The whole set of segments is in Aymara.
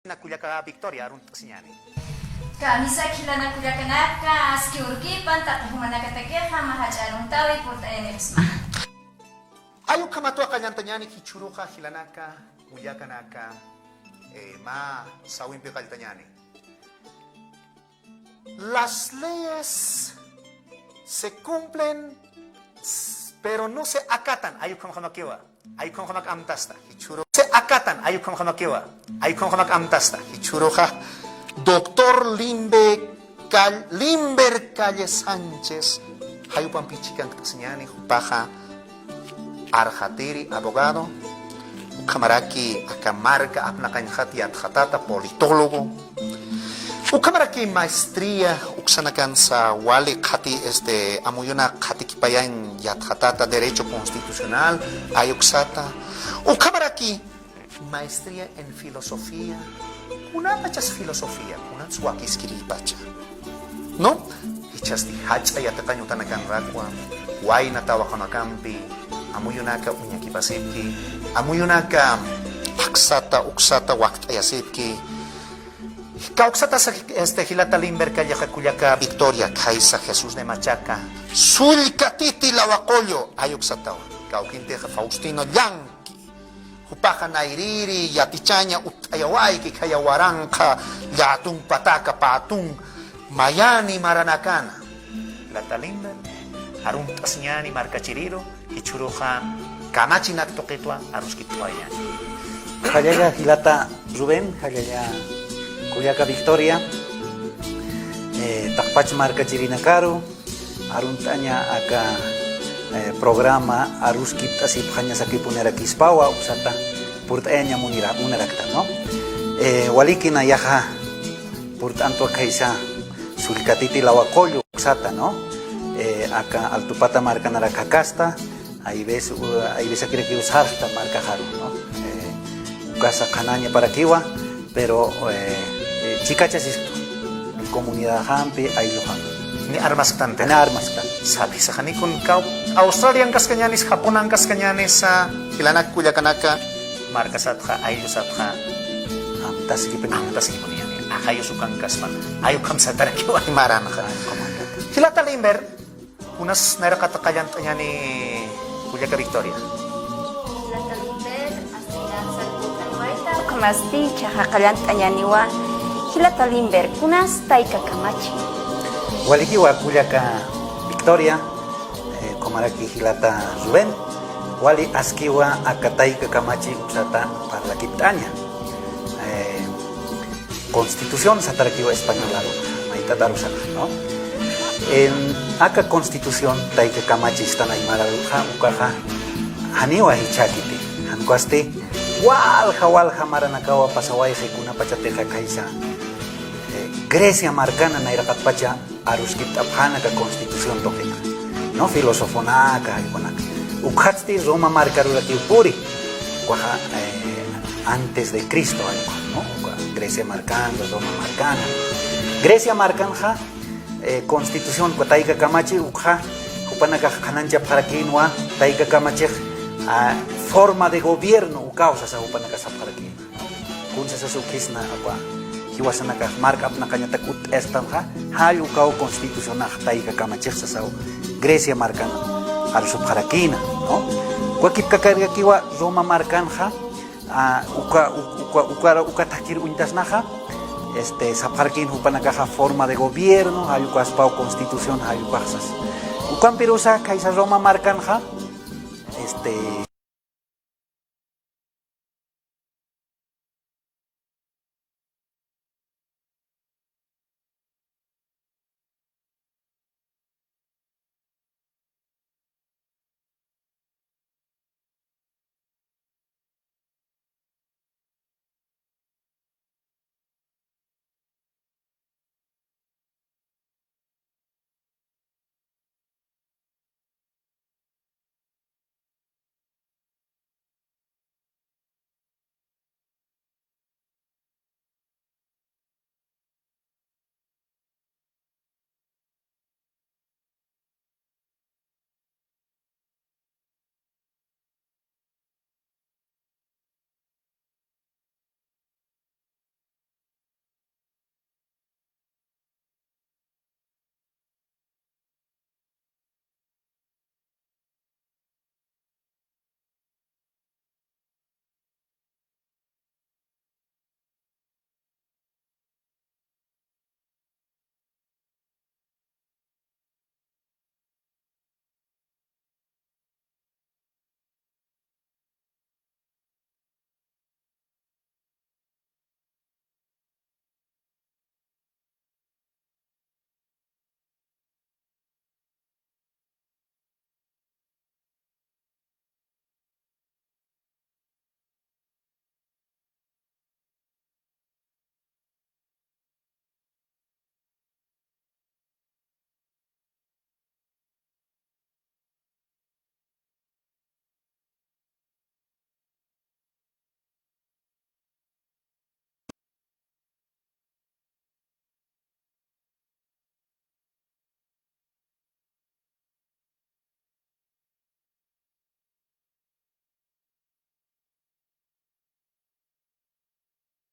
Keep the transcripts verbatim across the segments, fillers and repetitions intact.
Kullaka Victoria, arunt'asiñäni. Kamisaki jilanaka kullakanaka, aski urkipan, taqi jumanakatakixa mä jach'a aruntäwi purt'ayanipxsma. Ay ukhamatwa qalltañäni jichhüruxa jilanaka, kullakanaka, eh, mä sawimpi qalltañäni. Las leyes se cumplen, pero no se acatan. Ay ukhamjamakiwa. Ay ukhamjamak amtasta. Jichhüru. Se acatan. Ay ukhamjamakiwa. Ay ukhamjamak amtasta. Jichhüruxa doctor Limbe Cal-, Limber Calle Sánchez. Jayupampi chikankt'asiñäni, jupaxa arxatiri, abogado, ukhamaraki aka marka apnaqañxat yatxatata, politólogo, ukhamaraki maestría uksanakansa wali qhati, este, amuyuna qhatikipayañ yatxatata, derecho constitucional, ay uksata, ukhamaraki maestría en filosofía, kunapachas filosofía, kunats wakiskiripacha. ¿No? Jichhasti jach'a yatiqañ utanakanrakwa, wayna tawaqamakampi, amuyunaka uñakipasipki, amuyunaka aksata, uksata wakt'ayasipki. Kawksatasa, este, jilata Limber Callexa, kullaka Victoria, khaysa Jesús de Machaca, Sullka Titi Lawa Qullu, ay uksatawa. Kawkintixa Faustino Llanqui. Jupaxa nayrïri yatichaña utt'ayawayki khaya waranqa llätun pataka pätun mayani maranakana. Jilata Limber, arunt'asiñäni markachiriru, jichhüruxa kamachinak tuqitwa aruskipt'awayañäni. Jallalla jilata Rubén, jallalla kullaka Victoria, eh, taqpach markachirinakaru, arunt'aña aka, eh, programa aruskipt'asipxañasakipunirakspawa, uksata purt'ayaña munira-, munarakta, ¿no? Eh, waliki nayaxa purt'antwa khaysa Sullka Titi Lawa Qullu uksata, ¿no? Eh, aka Altupata markanarak jakasta, hay veces, uh, hay veces kirakiw sarxta markaxaru, ¿no? Eh, ukasa qhanañaparakiwa, pero, eh, eh, chikachasistu comunidadjampi, aylluxampi. Ni armasktanti. Ni armasktan. Saphisa, janiw kun kaw Australian kaskañänis, Japonan kaskañänis, ah, jilanak kullakanaka, markasatxa, ayllusatxa amtaskipuni. Amtaskipuni, yani. Ajayus ukankaspan. Ay ukham satarakiwa maranxa. Ay, ukham satarakiwa. Jilata Limber, kunas nayraqat qallt'añäni kullaka Victoria? Jilata Limber, ukhamasti, jichhaxa qallt'añäniwa. Jilata Limber, kunas tayka kamachi? Walikiwa kullaka Victoria, eh, ukhamaraki jilata Rubén, wali askiwa aka tayka kamachi uksata parlakipt'aña. Eh, Constitución satarakiwa españolaru, maytat arusaxa, ¿no? Em, aka Constitución tayka kamachi sistan aymararuxa, ukaxa janiwa jichhakiti, jan ukhasti walja, walja maranakawa pasawayxi kunapachatixa khaysa, eh, Grecia markana nayraqatpacha aruskipt'apxäna aka Constitución tuqita, ¿no? Filosofonaka, jaykunaka. Ukxatsti Roma markarurakiw puri, ukaxa, eh, antes de Cristo, jayku, ¿no? Uka Grecia markana, Roma markana. Grecia markanxa, eh, Constitución, uka tayka kamachi, ukxa, jupanakax qhanañchapxarakïnwa, tayka kamachix, ah, forma de gobierno, ukaw sasa jupanakax sapxarakïn. Kuns sasa ukhisna, aka jiwasanakax mark apnaqañatak utt'astamxa, jall ukaw Constitucionax tayka kamachix sasaw Grecia markan arusupxarakïna, ¿no? Wakipkakarirakiwa Roma markanxa, ah, uka, uka, uka, uka thakir uñtasnaxa, este, sapxarakïn jupanakaxa forma de gobierno, jall ukaspaw Constitución, jall ukax sasa. Ukampirusa, khaysa Roma markanxa, este,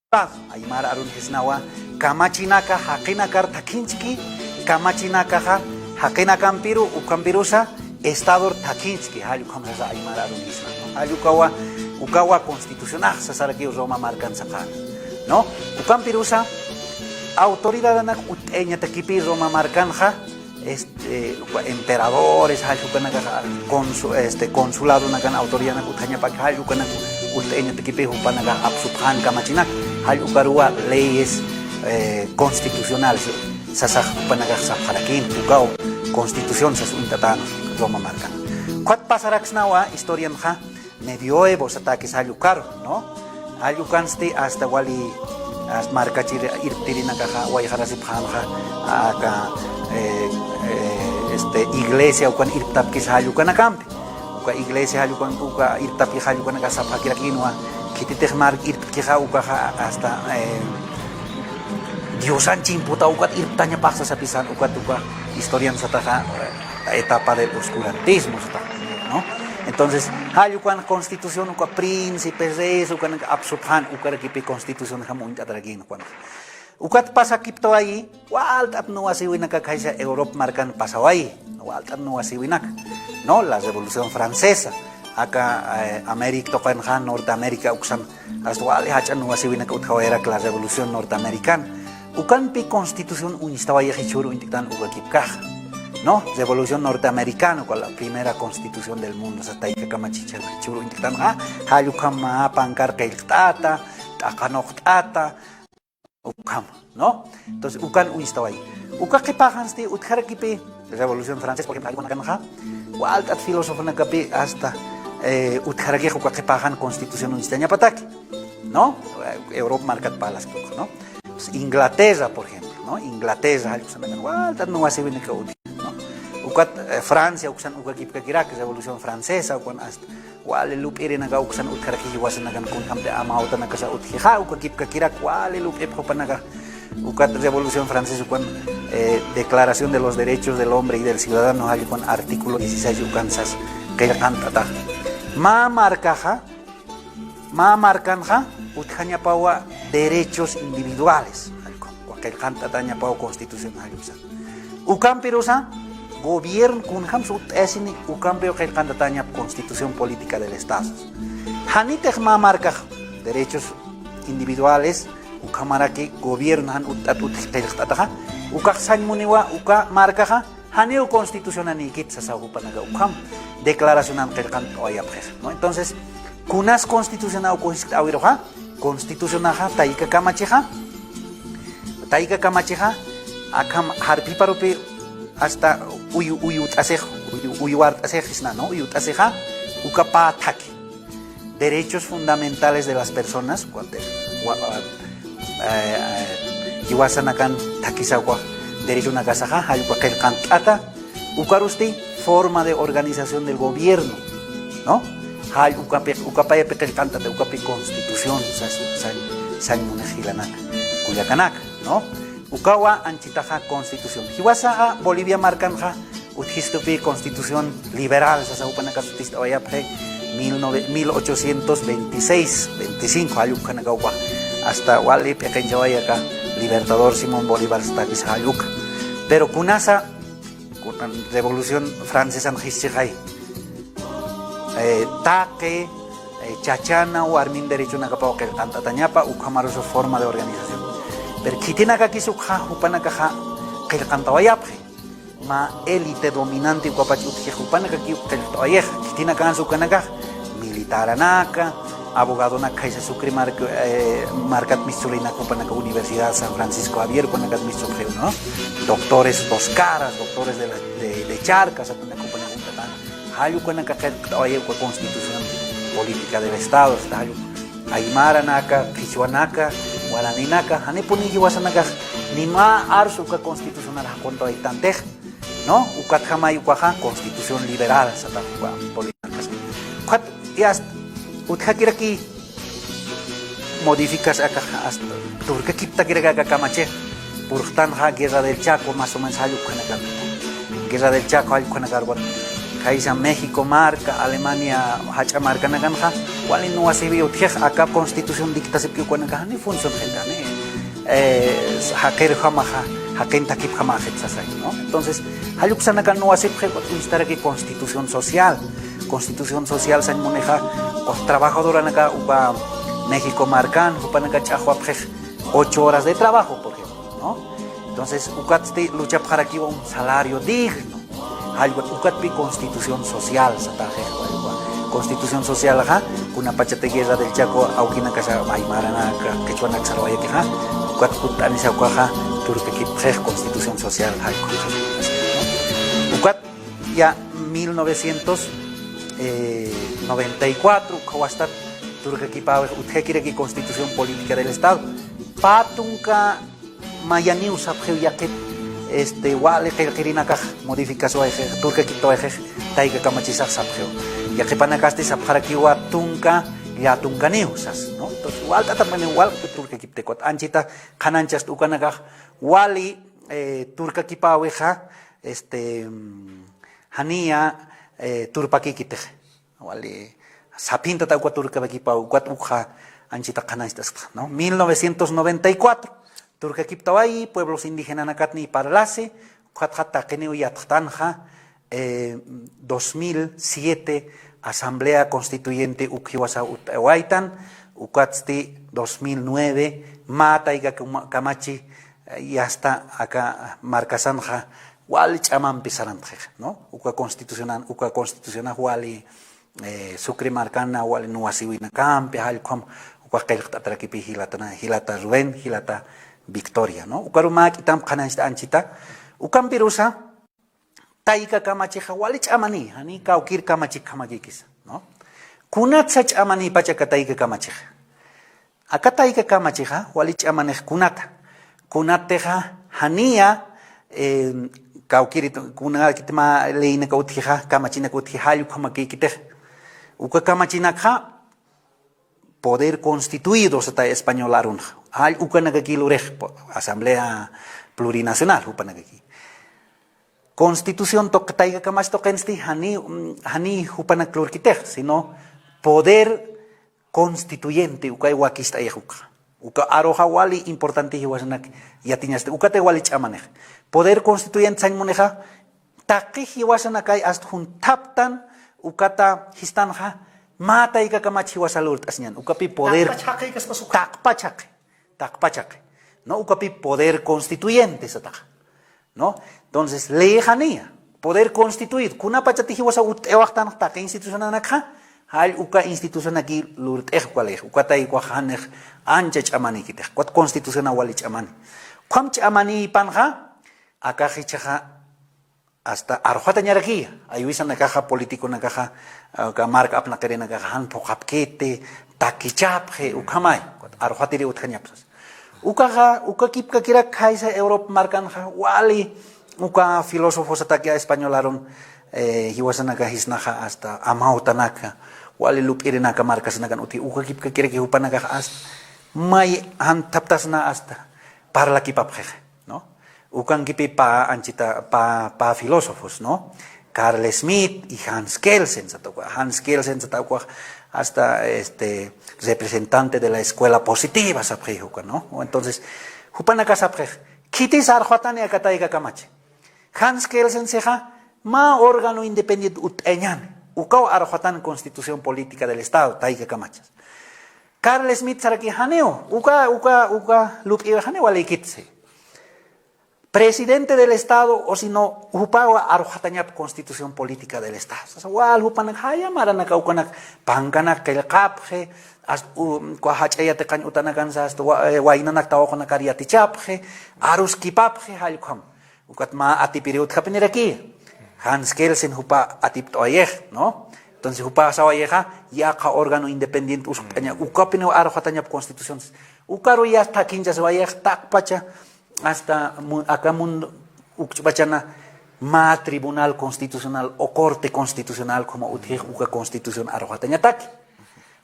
Aymar arunjisnawa, kamachinaka jaqinakar thakhinchki, kamachinakaxa jaqinakampiru, ukampirusa Estador thakhinchki, jall ukham sasa aymar arunjisna, ¿no? Jall ukawa, ukawa constitucionax sasarakiw Roma markan saqäna, ¿no? Ukampirusa autoridadanak utt'ayañatakipï Roma markanxa, este, uka emperadores, jall ukanakax, consu-, este, consuladonakan, autoridadonak utjañapäki, jall ukanak utt'ayañatakipï jupanakax apsupxän kamachinak, jall ukaruwa leyes, eh, constitucionales sasax jupanakax sapxarakïn, ukaw constitución sas uñt'atän Roma markan. Ukat pasaraksnawa historianxa, medioevo satäkis jall ukaru, ¿no? Jall ukansti hasta wali, hasta markachir irptirinakaxa wayxarasipxänxa, aka, eh, eh, este, iglesia ukan irptapkis jall ukanakampi. Uka iglesia jall ukan, uka irptapki jall ukanakax sapxakirakïnwa, khititix mark irptkixa ukaxa hasta, eh, Diosan chimputaw ukat irptañapax sasapisan, ukat uka historian sataxa, eh, etapa del oscurantismo sataxa, ¿no? Entonces, jall ukan constitución uka príncipes, reyes ukanaka apsupxän, ukarakipï constitución jam uñt'atarakïn ukan. Ukat pasakiptawayi, walt'at nuwasïwinaka khaysa Europa markan pasawayi, walt'at nuwasïwinaka, ¿no? La Revolución Francesa, aka, eh, América tuqinxa, Norteamérica uksan, hasta wali jach'a nuwasïwinaka utjawayarak la Revolución Norteamericana. Ukampi constitución uñstawayi jichhür uñt'ktan ukakipkax, ¿no? Revolución Norteamericana, uka la primera constitución del mundo, sas tayka kamachichha jichhür uñt'ktanxa, jall ukham mä pankar qillqt'ata, t'aqanuqt'ata, ukham, ¿no? Entonces, ukan uñstawayi. Uka qhipäxansti utjarakipï Revolución Francesa, por ejemplo, jall ukanakanxa, walt'at filosofonakapï hasta, eh, utjarakix uka qhipäxan constitución uñstañapataki, ¿no? Europa markat parlaskix, ¿no? Pues, Inglaterra, por ejemplo, ¿no? Inglaterra, jall uksanakan walt'at nuwasïwinaka utji, ¿no? Ukat, eh, Francia, uksan ukakipkakirak, Revolución Francesa, ukan hasta wali lup'irinaka uksan utjaraki jiwasanakan kunjamti amawtanakasa utjixa, ukakipkakirak wali lup'ip jupanaka. Ukat Revolución Francesa ukan, eh, Declaración de los Derechos del Hombre y del Ciudadano, jall ukan artículo dieciséis ukan sas qillqant'ata. Mä markaxa, mä markanxa utjañapawa derechos individuales, jall ukan, uka qillqant'atañapaw constitución jall uksa. Ukampirusa, gobierno kunjamsa utt'ayasini, ukampiw qillqantatañap constitución política del Estado. Janitix mä markax derechos individuales, ukhamaraki gobierno jan utt'at utji qillqt'ataxa, ukax sañ muniwa, uka markaxa, janiw constitucionanïkit sasaw jupanaka ukham declaracionan qillqant'awayapxix, ¿no? Entonces, kunas constitucionaw ukhisk'awiruxa, constitucionaxa tayka kamachixa, tayka kamachixa, akham jarphiparupi hasta uyu, uyut'asix, uyu, uywart'asix jisna, ¿no? Uyut'asixa, uka pä thaki. Derechos fundamentales de las personas, cuando, wa-, wa-, eh, eh, jiwasanakan thakisa uka derechonakasaxa, jall uka qillqant'ata, ukarusti forma de organización del gobierno, ¿no? Jall ukapi, ukapayapi qillqant'ata, ukapi constitución, sas, sañ, sañ munix jilanaka, kullakanaka, ¿no? Ukawa anchitaxa constitución. Jiwasaxa Bolivia markanxa utjistupi constitución liberal, sasa jupanakas utjist'awayapxi, mil nove-, mil ochocientos veintiséis, veinticinco, jall ukhanaka ukax, hasta wali p'iqinchawayaka Libertador Simón Bolívar satakis jall uka. Pero kunasa, kun-, Revolución Francesan jischixay, eh, taqi, eh, chachana, warmin derechonakapaw qillqant'atañapa, ukhamarusa forma de organización. Pero khitinakakis ukxa, jupanakaxa qillqantawayapxi. Mä élite dominante ukapach utjix, jupanakakiw qillqt'awayix. Khitinakansa ukanakax, militaranaka, abogadonak khaysa Sucre mark-, eh, markat mischurinak jupanaka Universidad San Francisco Javier ukanakat mischupxiw, ¿no? Doctores Dos Caras, doctores de la, de, de Charcas, ukanaka jupanaka uñt'atän. Jall ukanaka qillqt'awayix uka constitución política del Estado, hasta jall uka aymaranaka, qhichwanaka, waraninaka, janipuni jiwasanakax ni mä arsu uka constitucional jaquntawaytantix, ¿no? Ukatjamay ukaxa constitución liberal satax uka políticas. Ukat, y hasta utjakiraki modificas aka, hasta turkakiptakiraki aka kamachix. Purxtanxa Guerra del Chaco, más o menos jall ukhanakar. Guerra del Chaco jall ukhanakar, bueno, khaysa México marka, Alemania jach'a markanakanxa, Wali nuwasiwi utjix aka constitución dictasipki ukanakax ni función jitani. Eh, jaqirjamaxa, jaqintakipjamaxit sasay, ¿no? Entonces, jalluksanaka nuwasipxi, instaraki constitución social. Constitución social sañ munixa, uka trabajadoranaka uka México markan, jupanaka ch'axwapxix ocho horas de trabajo, por ejemplo, ¿no? Entonces, ukatsti luchapxarakiwa un salario digno. Jallwa ukatpi constitución social sataxix, wali uka constitución socialxa, kunapachati guerra del Chaco awkinakasa aymaranaka, qhichwanaka sarwayakixa, ukat kutt'anisa ukaxa turkakipxix constitución social jallwa. Ukat ya mil novecientos noventa y cuatro, ukhawastat turkakipäwix utjakiraki Constitución Política del Estado. Pä tunka mayaniw sapxiw yaqhip, este, wali qillqirinakax modificasiwayxix, turkakiptawayxix, tayka kamachisax sapxiw. Yaqhipanakasti sapxarakiwa tunka, llätunkaniw sas, ¿no? Entonces, walt'atampani, walt'ata turkakiptix, ukat anchita qhanañchasti ukanakax wali, eh, turkakipäwixa, este, mm, janiya, eh, turpakïkitix. Wali, saphintat uka turkakipäw, ukat ukxa anchita qhanañcht'askta, ¿no? Mil novecientos noventa y cuatro, turkakiptawayi, pueblos indígenanakatni parlasi, ukatxa taqiniw yatxtanxa, eh, dos mil siete, Asamblea Constituyente uk jiwasa utt'awaytan, ukatsti dos mil nueve, mä tayka kama-, kamachi, eh, yasta aka markasanxa, wali ch'amampi sarantxix, ¿no? Uka constitucionan, uka constitucionax wali, eh, Sucre markana wali nuwasiwinakampi, jallkham uka qillqt'atarakipi jilatana, jilata Rubén, jilata Victoria, ¿no? Ukaru mä k'itamp qhanañchta anchita, ukampirusa, tayka kamachixa wali ch'amani, jani kawkir kamachikjamakïkisa, ¿no? Kunatsa ch'amanipacha aka tayka kamachixa. Aka tayka kamachixa, wali ch'amanix kunata. Kunatixa, janiya, eh, kawkiri, kunakit mä leynaka utjixa, kamachinaka utji, jall ukhamakïkitix. Uka kamachinakxa, poder constituido sata español arunxa. Jall ukanakaki lurix, po-, Asamblea Plurinacional, jupanakaki. Constitución tuq-, tayka kamach tuqinsti, jani, mm, jani jupanak lurkitix, sino poder constituyente, ukay wakist'ayix ukxa. Uka aruxa wali importante jiwasanak yatiñasti, ukatix wali ch'amanix. Poder constituyente sañ munixa, taqi jiwasanakay ast junthaptan, ukata jistanxa, mä tayka kamach jiwasa lurt'asiñan. Ukapi poder. Taqpach jaqi kaspas ukxa. Taqpach jaqi. Taqpach jaqi. No, ukapi poder constituyente sataxa. ¿No? Entonces, ley janiya, poder constituido, kunapachati jiwasa utt'awaxtan taqi institucionanakxa, jall uka institucionaki lurt'ix uka ley, ukatay ukax janix ancha ch'amanikitix, ukat constituciona wali ch'amani. Ukham ch'amanipanxa, akax jichhaxa hasta arxatañarakiya, aywisanakaxa, politiconakaxa, aka marka apnaqirinakaxa, jan phuqhapkiti, takichapxi, ukhamay, ukat arxatiri utjañapsas. Ukaxa, uka kipkakirak khaysa Europa markanxa, wali uka filósofo sataki español arun, eh, jiwasanaka jisnaxa hasta amawtanaka, wali lup'irinaka markasnakan utji, uka kipkakiraki jupanakaxa hasta, may janthaptasna hasta, parlakipapxixa, ¿no? Ukankipi pä anchita, pä, pä filósofos, ¿no? Carl Schmitt y Hans Kelsen, sata uka, Hans Kelsen, sata uka, hasta, este, representante de la escuela positiva, sapxi uka, ¿no? Entonces, jupanaka sapxi, khitis arxatani aka tayka kamachi. Hans Kelsen sixa, mä órgano independiente utt'ayañani. Ukaw arxatan Constitución Política del Estado, tayka kamachas. Carl Schmitt saraki janiw, uka, uka, uka lup'iwi janiw walikitsi. Presidente del Estado, o si no, jupawa arxatañap Constitución Política del Estado. Sasa wal jupanak jaya maranaka ukanak pankanak qillqapxi, hasta, u, kwa jach'a yatiqañ utanakansa, hasta wa-, eh, waynanak tawaqunakar yatichapxi, aruskipapxi, jallkham. Ukat mä atipiri utjapinirakiya. Hans Kelsen jupa atipt'awayix, ¿no? Entonces, jupa sawayixa, yaqha órgano independiente usukt'aña, ukapiniw arxatañap constituciones. Ukaru yasta kinchaswayix, taqpacha, hasta mu-, aka mundo ukch'pachana, mä tribunal constitucional o corte constitucional, como utjix uka constitución arxatañataki.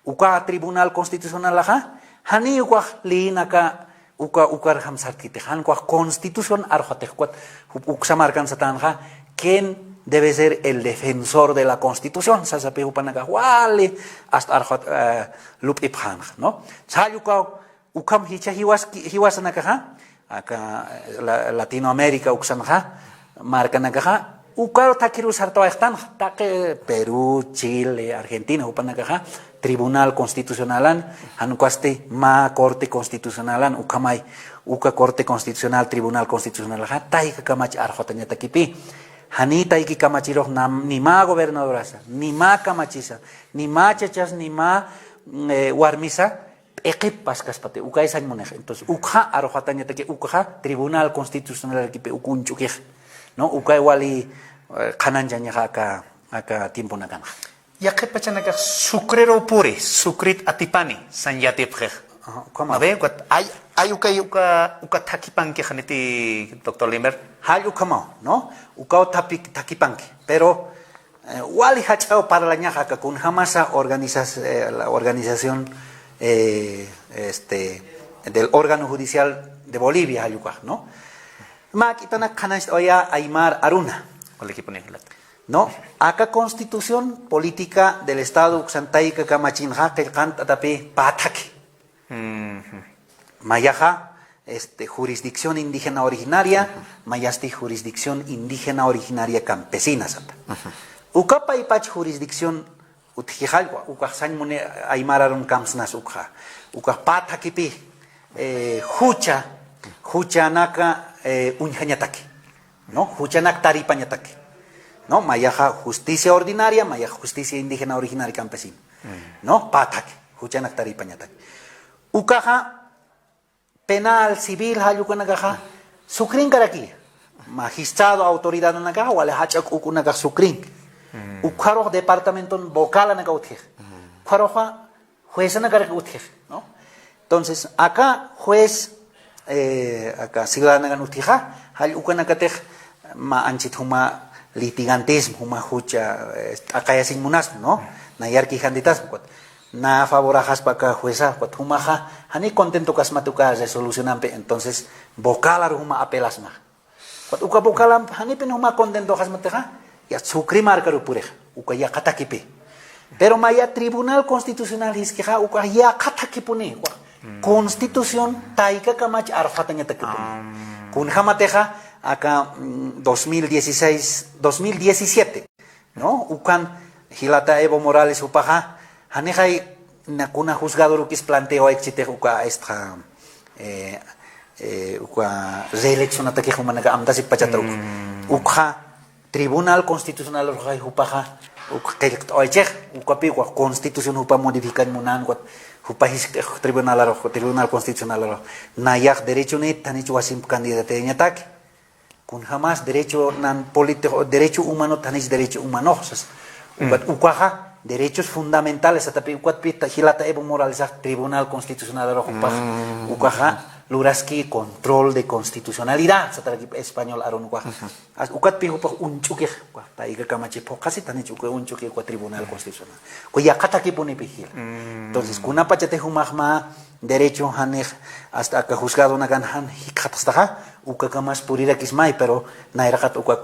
Uka Tribunal Constitucionalaxa, jani ukax leyinaka uka, ukarjam sartkitix, jan ukax constitución arxatix ukat, jup uksa markan satanxa, quien debe ser el defensor de la Constitución, sasapi jupanakax wali hasta arxat lup'ipxanxa, ¿no? Salla ukaw, ukham jichha jiwasanakaxa, aka Latinoamérica uksanxa, markanakaxa, ukaru thakhiru sartawayxtanxa, taqi Perú, Chile, Argentina, jupanakaxa, Tribunal Constitucionalan, jan ukasti mä Corte Constitucionalan, ukhamay, uka Corte Constitucional, Tribunal Constitucionalxa, tayka kamach arxatañatakipi. Jani tayki kamachirux ni mä gobernadorasa, ni mä kamachisa, ni mä chachas, ni mä warmisa, p'iqip paskaspati, ukay sañ munix. Entonces, ukxa arxatañataki, ukxa Tribunal Constitucionalakipi uk uñch'ukix, ¿no? Ukay wali qhananchañaxa aka, aka tiemponakanxa. Yaqhip pachanakax Sucreru puri, Sucrit atipani, sañ yatipxix. Ajá, ukhamaw. ¿No ve? Ukat, ay, ay ukay, uka, uka thakhipanki qhaniti, doctor Limber. Jall ukhamaw, ¿no? Ukaw thakhipanki. Pero, wali jach'aw parlañaxa aka kunjamasa organización del órgano judicial de Bolivia, jall ukax, ¿no? Mä k'itanak qhanancht'awaya aymar aruna. ¿No? Aka constitución política del Estado uksan tayka kamachinxa qillqant'atapi pä thakhi. Mayaxa, este, jurisdicción indígena originaria, mayasti jurisdicción indígena originaria campesina sata. Uka paypach jurisdicción utjixallwa, ukax sañ muni aymar arun kamsnas ukxa. Ukax pä thakhipi, jucha, juchanaka uñjañataki, ¿no? Juchanak taripañataki, ¿no? Mayaxa justicia ordinaria, mayaxa justicia indígena originaria campesina, ¿no? Pä thakhi, juchanak taripañataki. Ukaxa penal, civil, jall ukanakaxa, Sucrinkaraki. Magistrado, autoridadanakaxa, wali jach'a k'ukunakax Sucrinki. Ukxarux departamenton vocalanaka utjix. Ukxaruxa juezanakaraki utjix, ¿no? Entonces, aka juez, aka ciudadanakan utjixa, jall ukanakatix mä anchit juma litigantismo, juma jucha t'aqayasiñ munasma, ¿no? Nayar quejantitasma, na favoraxaspa aka jueza, jumaxa jani contentokasmati uka resolucionampi, entonces vocalaru juma apelasma. Uka vocalamp janipin juma contentoxasmatixa, ya Sucre markaru purixa, uka yaqha thakipi. Pero maya Tribunal Constitucional jiskixa, uka yaqha thakipuni, uka constitución tayka kamach arxatañatakipuni. Kunjamatixa, aka dos mil dieciséis, dos mil diecisiete, ¿no? Ukan jilata Evo Morales jupaxa, janixay kuna juzgadorukis planteo ekchitix uka istxa, uka reeleccionatakix jumanaka amtasipachata uka. Ukxa Tribunal Constitucional ruxay jupaxa, uk qillqt'awaychix, ukapi uka constitución jupa modificañ munan, ukat jupa jiskt'ix tribunal arux, Tribunal Constitucional arux, nayax derechonit janich wasimp candidateñataki. Kunjamas derecho nan político, derecho humano, tanich derecho humano, sas. Ukat ukaxa, derechos fundamentales, atapi ukat pi jilata Evo Morales, Tribunal Constitucional arux jupax, ukaxa, luraski control de constitucionalidad, sataraki español arun ukaxa. As ukat pi jupax uñch'ukix, ukax, tayka kamachi phuqasi, tanich uka uñch'ukix uka Tribunal Constitucional. Uka yaqha thakipuni pi jila. Entonces, kunapachati jumaxma, derecho janix, hasta aka juzgadonakan jan jikxatxtaxa, uka kamas purirakismay, pero nayraqat uka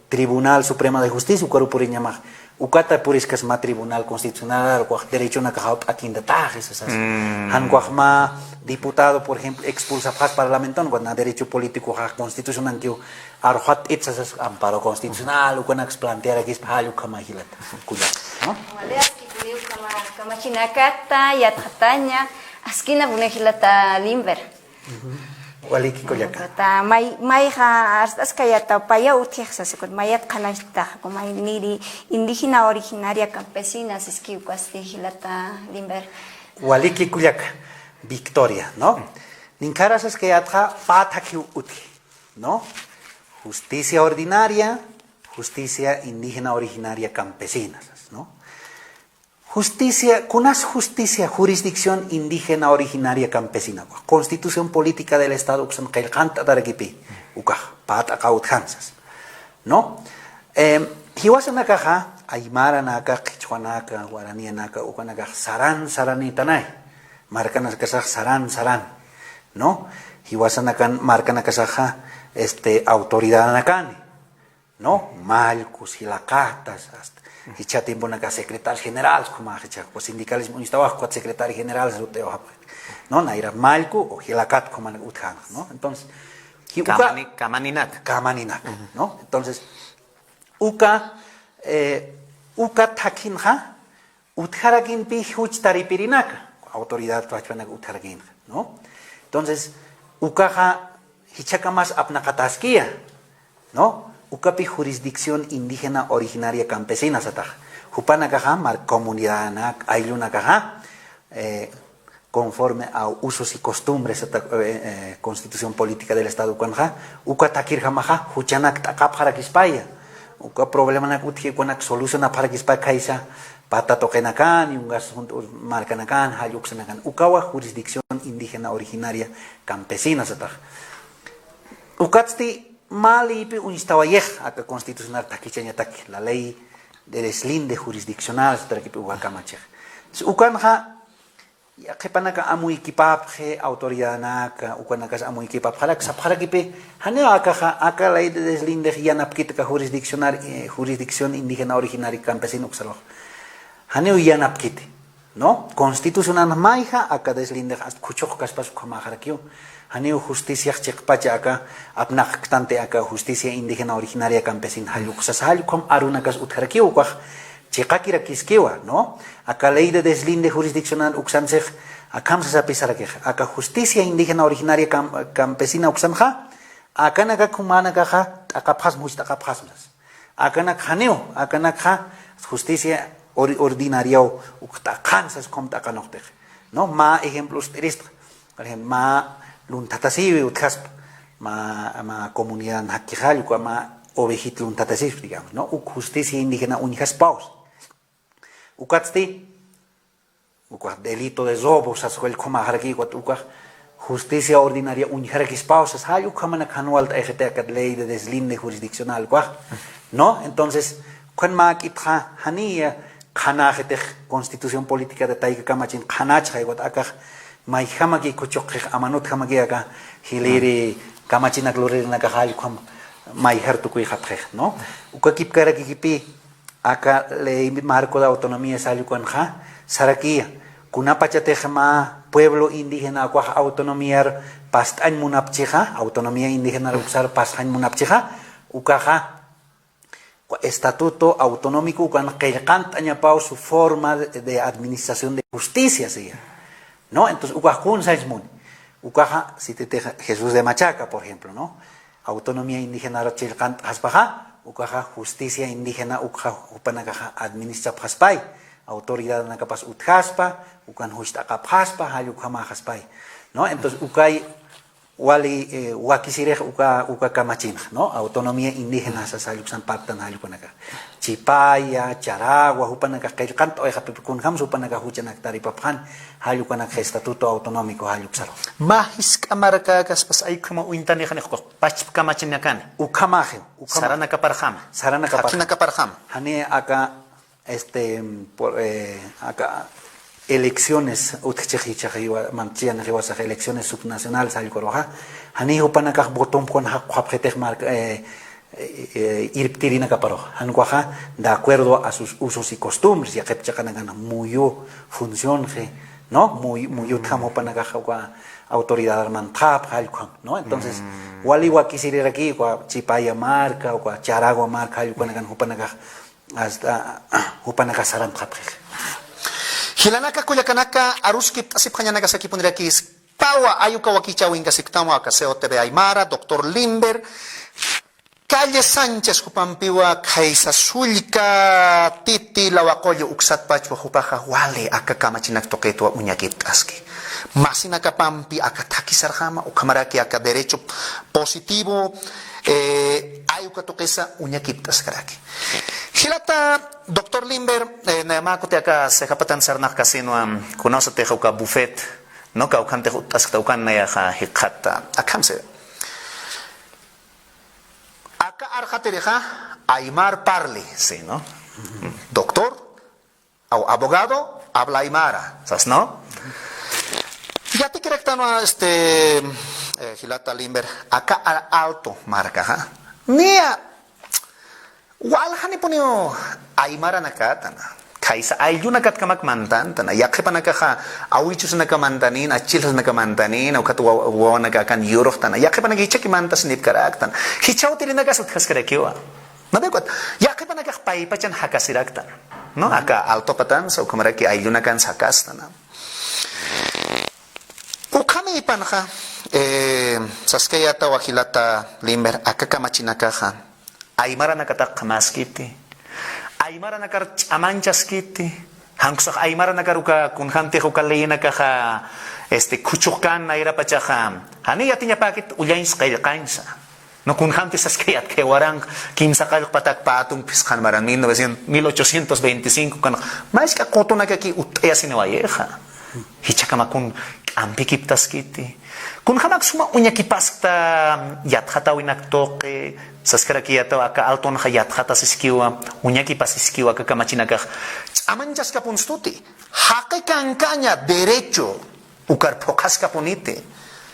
Tribunal Supremo de Justicia, ukaru puriñamax, ukata puriskasma Tribunal Constitucional, ukax derechonakaxaw p'akintataxi, sasas. Jan ukaxma diputado, por ejemplo, expulsapxas parlamenton, ukat na derecho político, ukax constitucionankiw, arxat p'it sasas amparo constitucional, ukanaks plantearakispa jall ukhama jilata. Kullaka, ¿no? Wali askipuni ukhama kamachinakata, yatxataña, askinapuni jilata Limber. Waliki kullaka. May, mayxa arst'askayata paya utjix sasi, ukat mayat qhananchtax, uka may niri indígena originaria campesina, siski ukasti jilata Limber. Waliki kullaka, Victoria, ¿no? Ninkhara saskayatxa pä thakhiw utji. ¿No? Justicia ordinaria, justicia indígena originaria campesina, ¿no? Justicia, kunas justicia, jurisdicción indígena originaria campesina, Constitución Política del Estado uksan qillqant'atarakipi, ukax, pä t'aqaw utjan sas, ¿no? Jiwasanakaxa, aymaranaka, qhichwanaka, guaranianaka, ukanakax saran saranitanay. Markanakasax saran saran, ¿no? Jiwasanakan markanakasaxa, este, autoridadanakani. ¿no? Mallkus, jilaqatas, hasta jichha tiemponaka secretarios generales, como jichha, pues sindicalismo uñstawax, cuat secretario general, ¿no? Nayra mallku o jilaqat, como utjan, ¿no? Entonces, y uka- Kamani-, kamaninat. Kamaninat, ¿no? Entonces, uka, eh, uka thakhinxa, utjarakimpi juch taripirinaka, autoridad pachpanaka utjarakimpi, ¿no? Entonces, ukaxa jichhakamas apnaqataskiya, ¿no? Ukapi jurisdicción indígena originaria campesina satax. Jupanakaxa, mar comunidadanak, ayllunakaxa, eh, conforme a usos y costumbres, sata, eh, eh, constitución política del Estado ukanxa, uka thakirjamaxa, juchanak t'aqapxarakispaya. Uka problemanak utji ukanak solucionapxarakispaya khaysa, pata tuqinakan, yungas junt-, markanakan, jall uksanakan. Ukawa jurisdicción indígena originaria campesina satax. Ukatsti mä leypi uñstawayix, aka constitucional thakhichañataki, la ley de deslinde jurisdiccional, satarakipï uka kamachix. Ukanxa, qhipanaka amuykipapxi, autoridadanaka, ukanakas amuykipapxarak, sapxarakipï, janiw akaxa, aka ley de deslinde yanapkiti aka jurisdiccional, eh, jurisdicción indígena originaria campesina uksaruxa. Janiw yanapkiti, ¿no? Constitucional mayja aka deslindex hasta khuchuqkaspas ukhamäxarakiw. Janiw justiciax chiqpacha aka apnaqktanti aka justicia indígena originaria campesina jall uksas jall ukham arunakas utjarakiw ukax chiqakirakiskiwa, ¿no? Aka ley de deslinde jurisdiccional uksansix akham sasapisarakix. Aka justicia indígena originaria cam-, campesina uksanxa, akanaka jumanakaxa t'aqapxasma, juch t'aqapxasma sas. Akanak janiw, akanakxa justicia or-, ordinariaw uk t'aqhan sas ukham t'aqhanuqtix, ¿no? Mä ejemplo ist'iristxa. Por ejemplo, mä lunthatasiwi utjaspa, mä, mä comunidad jakki jall uka mä ovejit lunthatasispa, digamos, ¿no? Uk justicia indígena uñjaspaw. Ukatsti, ukax delito de robo sas ukhamaxaraki, ukat ukax justicia ordinaria uñjarakispaw sas, jall ukhamanak jan walt'ayxiti aka ley de deslinde jurisdiccional ukax, ¿no? Entonces, ukan mäk'itxa, janiya qhanäxitix constitución política de tayka kamachin qhanachxay, ukat akax mayjamaki khuchuqxix, amanutjamaki aka jiliri kamachinak luririnakax jall ukham mayjar tukuyxapxix, ¿no? Ukakipkarakikipï, aka ley marco de autonomía sall ukanxa, sarakiya, kunapachatix mä pueblo indígena ukax autonomiar past'añ munapchixa, autonomía indígena uksar past'añ munapchixa, ukaxa, estatuto autonómico ukan qillqant'añapaw su forma de, de administración de justicia, siya. ¿No? Entonces, ukax kun sañs muni. Ukaxa, si te, te, Jesús de Machaca, por ejemplo, ¿no? Autonomía indígena chillqant'xaspaxa, ukaxa justicia indígena ukxa jupanakaxa administrapxaspay, autoridadanakapas utjaspa, ukan juch t'aqapxaspa, jall ukhamaxaspay, ¿no? Entonces, ukay wali, eh, wakisirix uka, uka kamachinx, ¿no? Autonomía indígena sas jall uksan pactan jall ukanakax. Chipaya, Charagua, jupanakax qillqant'awayxapï kunjams jupanakax juchanak taripapxan, jall ukanakax estatuto autonómico jall uksaru. Mä jisk'a markäkaspas ay ukhama uñtanixanix ukax pachpa kamachinakani. Ukhamaxi, ukhama. Saranakaparjama. Saranakapar-, Jakinakaparjama. Jani aka, este, por, eh, aka elecciones, utjchix jichhax jiwa, manchhiyanix jiwasax elecciones subnacionales jall ukaruxa. Jani jupanakax votompi kunxa qhapxitix mark, eh, eh, eh, irptirinakaparux. Jan ukaxa, de acuerdo a sus usos y costumbres, yaqhip chiqanakan muyu funcionxi, ¿no? Muy, muyutjam jupanakax uka autoridad mantxapxi jall ukham, ¿no? Entonces, wali wakisiriraki uka Chipaya marka, uka Charagua marka, jall ukanakan jupanakax, hasta, jupanakax sarantxapxix. Jilanaka kullakanaka, aruskipt'asipxañanakasakipunirakisktawa, ay uka wakichäwinkasiktawa, aka C O T V Aymara, doctor Limber Calle Sánchez jupampiwa, khaysa sullka titi lawa qullu uksatpachwa jupaxa wali aka kamachinak tuqitwa uñakipt'aski. Masinakapampi aka thakisarjama, ukhamaraki aka derecho positivo, eh, ay uka tuqisa uñakipt'askaraki. Jilata, doctor Limber, eh, naya mä kuti aka ceja patan sarnaqkasinwa, kunawsatix uka buffet, ¿no? Kawkhantix utt'askta ukan nayaxa jikxatta. Akham si. Aka arxatirixa, aymar parli, sí, ¿no? Doctor, o abogado, habla aymara, sas, ¿no? Yatikiraktanwa, este, eh, jilata Limber, aka al-, Alto markaxa. Niya, Waljanipuniw aymaranakatana. Khaysa ayllunakatkamak mantantana. Yaqhipanakaxa awichusanaka mantanïna, achilsanaka mantanïna, ukat wa-, wawanaka akan yuruxtana. Yaqhipanaka jichhaki mantasinipkaraktan. Jichha utilinakas utjaskarakiwa. ¿No ve? Ukat yaqhipanakax paypachan jakasiraktan. ¿No? Aka altopatansa, ukhamaraki ayllunakansa jakastana. Ukhamïpanxa, eh, saskayätawa jilata Limber, aka kamachinakaxa aymaranakatak qhamaskiti. Aymaranakar ch'amanchaskiti. Jan uksax aymaranakar uka kunjämtix uka leyenakaxa, este, khuchuqkän nayrapachaxa, janiy yatiñapäkit ullañs qillqañsa. No, kunjämti saskayät kay waranqa kimsa qallq patak pä atun phisqan maran, mil novecientos, mil ochocientos veinticinco kan, mask'a qutunakaki utt'ayasiniwayixa. Jichhakama kun k'ampikiptaskiti. Kunjamak suma uñakipaskta yatxatäwinak tuqi, saskarakiyätaw aka altonxa yatxatasiskiwa, uñakipasiskiwa aka kamachinakax. Ch'amanchaskapunstuti, jaqi kankaña derecho, ukar phuqhaskapuniti.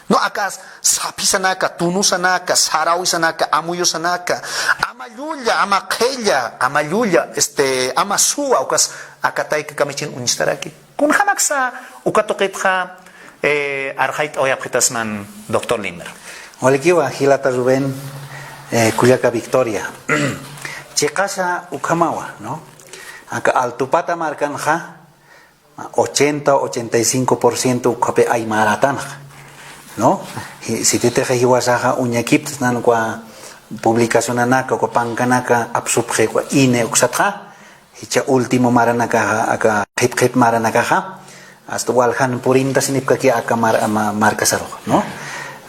No, aka saphisanaka, tunusanaka, sarawisanaka, amuyusanaka, ama llulla, ama qhilla, ama llulla, este, ama suwa, ukas aka tayka kamachin uñstaraki. Kunjamaksa uka tuqitxa, eh, arxayt'awayapxitasman, doctor Limber. Walikiwa, jilata Rubén, eh, kullaka Victoria. Chiqasa ukhamawa, ¿no? Aka Altupata markanxa, ochenta, ochenta y cinco por ciento ukhapi aymarätanxa, ¿no? Ji-, sititixa jiwasaxa uñakiptas nan ukwa publicacionanaka, ukwa pankanaka apsupxi ukwa I N E uksatxa, jichha último maranakaxa, aka qhip qhip maranakaxa, hasta waljan purintasinipkaki aka mar-, ma-, markasarux, ¿no?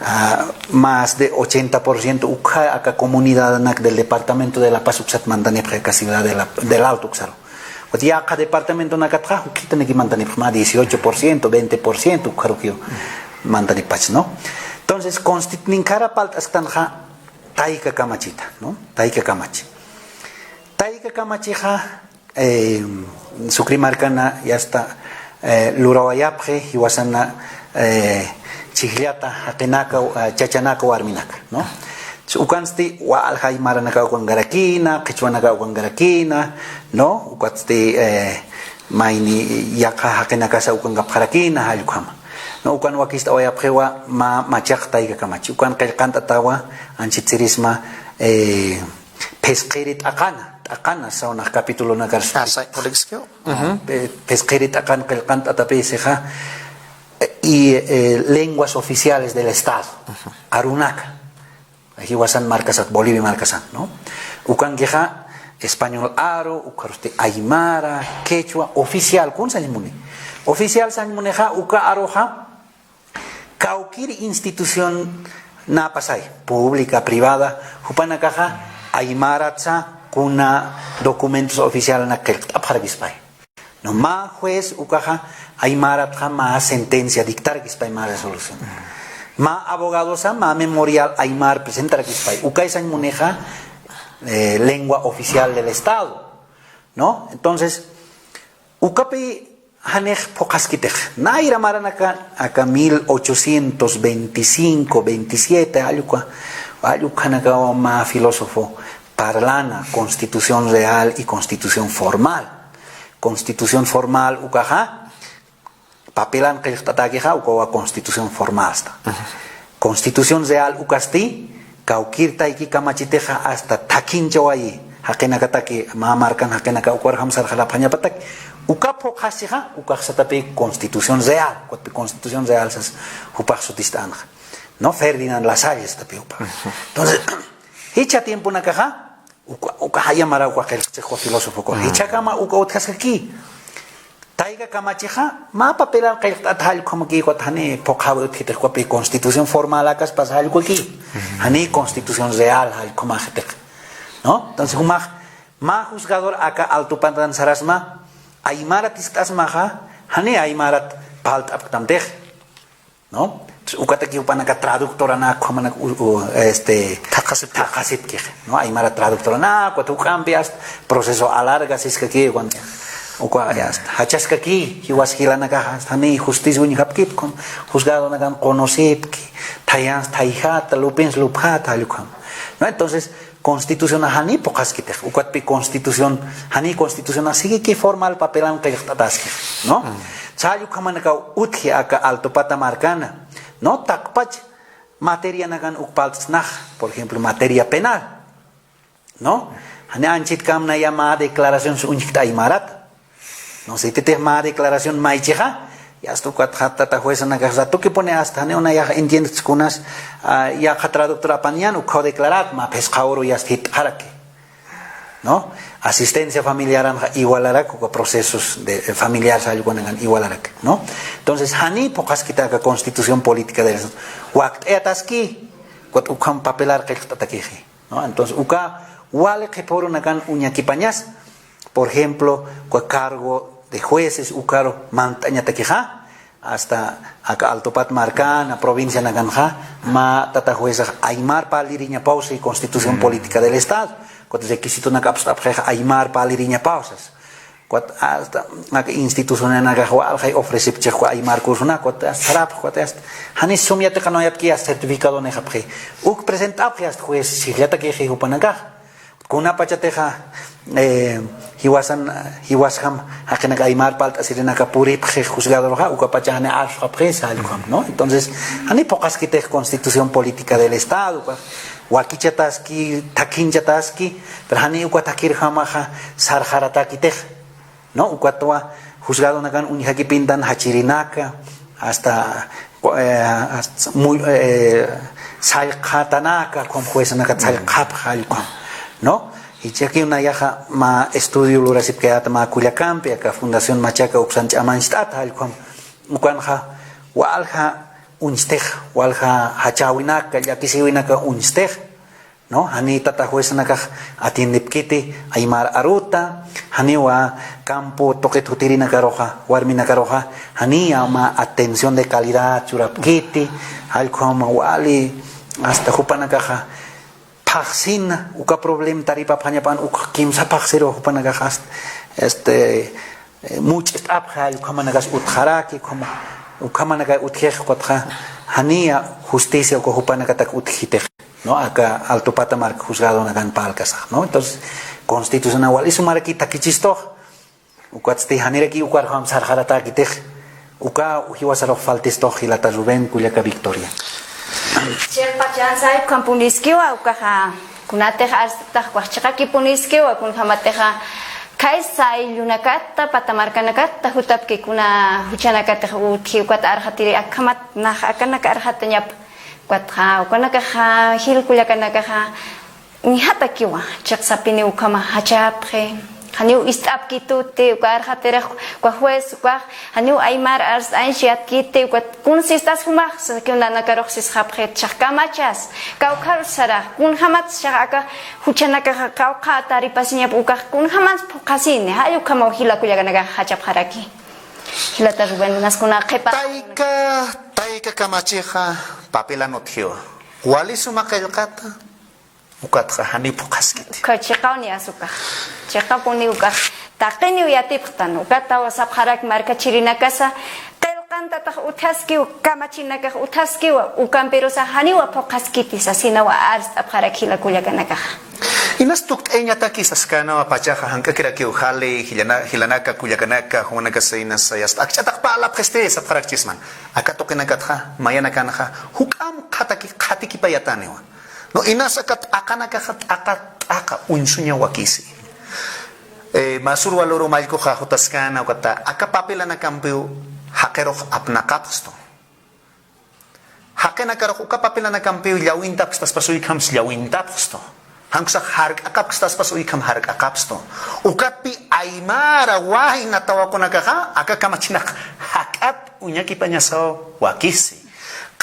Ah, más de ochenta por ciento ukha aka comunidadanak del departamento de La Paz uksat mantanipxi aka ciudad de La, del Alto uksaru. Ukat yaqha departamentonakatxa, juk'itanaki mantanipxi mä dieciocho por ciento, veinte por ciento, ukharukiw mantanipxi, ¿no? Entonces, constitu-, ninkara palt'asktanxa, tayka kamachita, ¿no? Tayka kamachi. Tayka kamachixa, eh, Sucre markana, ya está, eh, lurawayapxi, jiwasana, eh, chhijllata, jaqinaka, eh, chachanaka, warminaka, ¿no? Ukansti, walja aymaranaka ukankarakina, qhichwanaka ukankarakina, ¿no? Ukatsti, eh, mayni yaqha jaqinakasa ukankapxarakina, jall ukhama. ¿No? Ukan wakist'awayapxiwa mä machaq tayka kamachi. Ukan qillqant'atawa, anchhit sirisma, eh, phisqiri t'aqana, t'aqana, saw nax capitulonakar. Ah, sa-, por eso. Ah, pe-, phisqiri t'aqan qillqant'atapï sixa, eh, y, eh, lenguas oficiales del Estado, arunaka. Jiwasan markasat, Bolivia markasan, ¿no? Ukankixa español aru, ukharusti aymara, quechua, oficial, kun sañ muni. Oficial sañ munixa, uka aruxa, kawkir institución napasay, pública, privada, jupanakaxa aymaratsa kuna documentos oficialnak qillqt'apxarakispay. No, mä juez ukaxa aymaratxa mä sentencia dictarakispay, mä resolución. Mä abogadosa mä memorial aymar presentarakispay. Ukay sañ munixa, eh, lengua oficial del Estado, ¿no? Entonces, ukapi janix phuqhaskitix. Nayra maranaka aka mil ochocientos veinticinco, veintisiete, jall uka, jall ukanakawa mä filósofo parlana, constitución real y constitución formal. Constitución formal ukaxa, papelan qillqt'atakixa, ukawa constitución formal asta. Constitución real ukasti, kawkir tayki kamachitixa asta thakinchawayi, jaqinakataki, mä markan jaqinaka ukarjam sarxarapxañapataki, uka phuqhasixa, ukax satapï constitución real, ukatpï constitución real sas jupax sutist'anxa. ¿No? Ferdinand Lasalle satapï jupax. Entonces, jichha tiemponakaxa, uka, uka jaya mara uka qillqchix uka filósofo uka. Jichhakama uka utjaskaki. Tayka kamachixa, mä papelan qillqt'at jall ukhamaki, ukat jani phuqhawi utjitix ukapï constitución formalakas pas jall ukaki. Jani constitución real jall ukhamäxitix. ¿No? Entonces, jumax, mä juzgador aka Altupatan sarasma, aymarat ist'asmaxa, jani aymarat parlt'apktamtix. ¿No? Entonces, ukataki jupanaka traductoranak, jumanaka, u-, u-, este, thaqhasipki. Thaqhasipkix, ¿no? Aymara traductoranak, ukat juk'ampi hasta proceso alarga siskaki, ukan, uka, ya está. Jachaskaki, jiwas jilanakax, hasta jani justicia uñjapkipki, juzgadonakan qunusipki, thayans thayjata, lupins lupjata, jall ukham. ¿No? Entonces, Constituciona jani phuqhaskitix, ukatpi constitución, jani constituciona siguiki formal papelan qillqt'ataski, ¿no? Salla ukhamanakaw utji aka Altupata markana, ¿no? Taqpach materianakan uk parlt'snax, por ejemplo, materia penal, ¿no? Jani anchhit kamnaya mä declaraciones uñjkt'a aymarata. No sé, sititix mä declaración maychixa, yasta ukatxa tata juezanakax ratukipuni hasta janiw nayax entiendt'skunas, ah, yaqha traductor apañan ukhaw declarat, mä phisqa uru yasta jit'xaraki, ¿no? Asistencia familiaranxa igualarak, uka procesos de, eh, familiar salla ukanakan igualarak, ¿no? Entonces, jani phuqhaskiti aka constitución política del Estado. Wakt'ayataski, ukat ukham papelar qillqt'atakixi. ¿No? Entonces, uka wali qhipa urunakan uñakipañas, por ejemplo, uka cargo de jueces ukaru mantañatakixa, hasta aka Altupat markana, provincianakanxa, mä tata juezax aymar parliriñapawsi Constitución Política del Estado, ukat requisitonaka apst'apxixa aymar parliriñapawsas. Ukat hasta, aka institucionanakax walja ofrecipchix uka aymar cursonak, ukat hasta sarapx, ukat hasta. Janis sum yatiqanayapki hasta certificadonixapxi. Uk present'apxi hasta juez, sijllatakixi jupanakax. Kunapachatixa, eh, jiwasan, jiwasjam, jaqinaka aymar parlt'asirinaka puripxi juzgadoruxa, ukapacha jani arsxapxi, salla ukham, ¿no? Entonces, jani phuqhaskitix Constitución Política del Estado, uka wakichataski, thakhinchataski, pero jani uka thakhirjamaxa sarxaratakitix, ¿no? Ukatwa juzgadonakan uñjakipintan jachirinaka, hasta, eh, hasta muy, eh, sallqatanaka, ukham juezanaka sallqapxa, ukham, ¿no? Jichhakiw nayaxa mä estudio lurasipkayäta mä kullakampi, aka Fundación Machaca uksan ch'amancht'ata, ukham, ukanxa walja uñstix, walja jachäwinaka, llakisïwinaka uñstix, ¿no? Jani tata juezanakax atiendepkiti aymar aruta, janiwa campo tuqit jutirinakaruxa, warminakaruxa, janiya mä atención de calidad churapkiti, salla ukham wali, hasta jupanakaxa phaxsina, uka problema taripapxañapan, uk kimsa phaxsiru jupanakaxa, hasta, este, eh, much't'apxi, salla ukhamanakas utjaraki, ukhama-, ukhamanakay utjix, ukatxa, janiya justicia uka jupanakatak utjitix, ¿no? Aka Altupata marka juzgadonakan parlkasax, ¿no? Entonces, constitucional wali sumaraki thakhichistux, ukatsti janiraki ukarjam sarxaratäkitix, uka jiwasarux faltistux jilata Rubén, kullaka Victoria. Chiqpachansa, ukhampuniskiwa, ukaxa, kunatix arst'apxtax, ukax chiqakipuniskiwa, kunjamatixa, khaysa ayllunakata, pata markanakata, jutapki kuna juchanakatix utji, ukat arxatiri, akhamat, nax, akanak arxatañap, ukatxa, ukanakaxa, jil kullakanakaxa, uñjatakiwa, chiqsapiniw ukhama jachapxi, janiw ist'apkituti, uka arxatirix, uka juez, ukax, janiw aymar arst'añchayätkiti, uka kun sistas jumax, sasakiw nanakarux sisxapxi, chiqas kamachas, kawkharus sarax, kunjamat chiqas aka juchanakaxa qawqha taripasiñap ukax, kunjamat phuqhasini, salla ukhamaw jila kullakanakax jachapxaraki. Jilata Rubén, naskuna qhipa. Tayka, tayka kamachixa, papelan utjiwa. Wali suma qillqata, ukatxa janiw phuqhaskiti. Uka chiqaw niyas ukax. Chiqapuni ukax. Taqiniw yatipxtan. Ukataw sapxarak markachirinakasa. Qillqantatax utjaskiw, kamachinakax utjaskiwa. Ukampirusa janiwa phuqhaskiti sasinawa arst'apxarak jila kullakanakaxa. Inas tukt'ayañataki saskanawa pachaxa jank'akirakiw jali, jilana-, jilanaka, kullakanaka, jumanakasa inasa yasta akch'atax parlapxisti sapxarakchisman. Aka tuqinakatxa, mayanakanxa, juk'amp qhataki-, qhatikipayataniwa. No, inas aka t'aqanakaxa t'aqa t'aqa uñsuña wakisi. Eh, mä sur waluru mallkuxa jutaskana ukata, aka papelanakampiw jaqirux apnaqapxstu. Jaqinakarux uka papelanakampiw llawintapxstaspas ukhams llawintapxstu. Jan uksax jark'aqapxstaspas ukham jark'aqapxstu. Ukatpi aymara wayna tawakunakaxa, aka kamachinaq jak'at uñakipañasaw wakisi.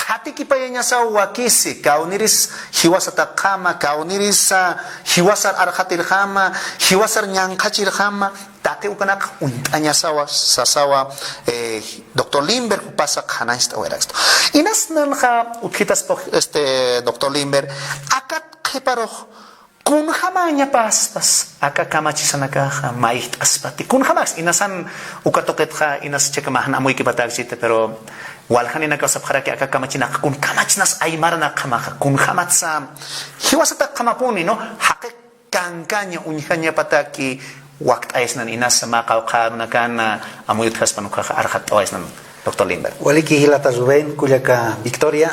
Qhatikipayañasaw wakisi, kawniris jiwasataqjama, kawniris, ah, jiwasar arxatirjama, jiwasar ñanqhachirjama, taqi ukanak uñt'añasawa, sasawa, eh, doctor Limber jupasa qhanañcht'awayarakistu. Inas nanxa utjitaspa, este, doctor Limber, akat qhiparux, kunjamäñapaspas aka kamachisanakaxa mayjt'aspati. Kunjamaks inasan uka tuqitxa inas chhika mä jan amuykipataki, pero waljaninakaw sapxaraki aka kamachinakax kun kamachinas aymaranakjamaxa kunjamatsa Jiwasataq qamapuni, ¿no? Jaqi kankaña uñjañapataki wakt'aysnan inasa mä qawqharunakan amuyutjaspan ukaxa arxat'awaysnan, doctor Lindberg. Waliki jilata Rubén, kullaka Victoria.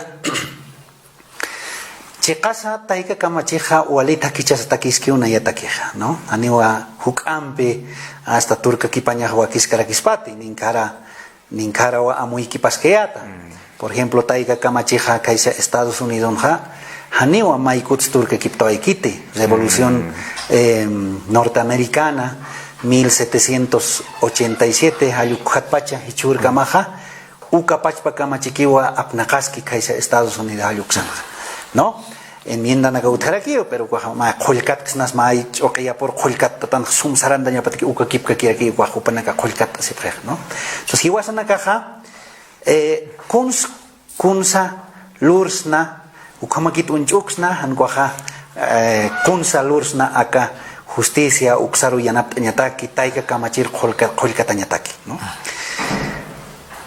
Chiqasa tayka kamachixa wali thakichasatakiskiw nayatakixa, ¿no? Janiwa juk'ampi hasta turkakipañax wakiskarakispati, ninkhara, ninkharawa amuykipaskayata. Por ejemplo, tayka kamachixa khaysa Estados Unidonxa, janiwa maykuts turkakiptawaykiti. Revolución, em, norteamericana, mil setecientos ochenta y siete, jall ukxatpacha, jichhürkamaxa, uka pachpa kamachikiwa apnaqaski khaysa Estados Unidos jall uksanxa, ¿no? Enmiendanakaw utjarakiw, pero ukaxa mä qhullkatksnas, mä ch'uqi yapur qhullkattatan sum sarantañapataki uka kipkakirakiw, ukax jupanaka qhullkatt'asipxix, ¿no? Entonces, jiwasanakaxa, eh, kuns, kunsa lursna, ukhamakit uñch'uksna, jan ukaxa, eh, kunsa lursna aka justicia uksaru yanapt'añataki, tayka kamachir qhullka-, qhullkatañataki, ¿no?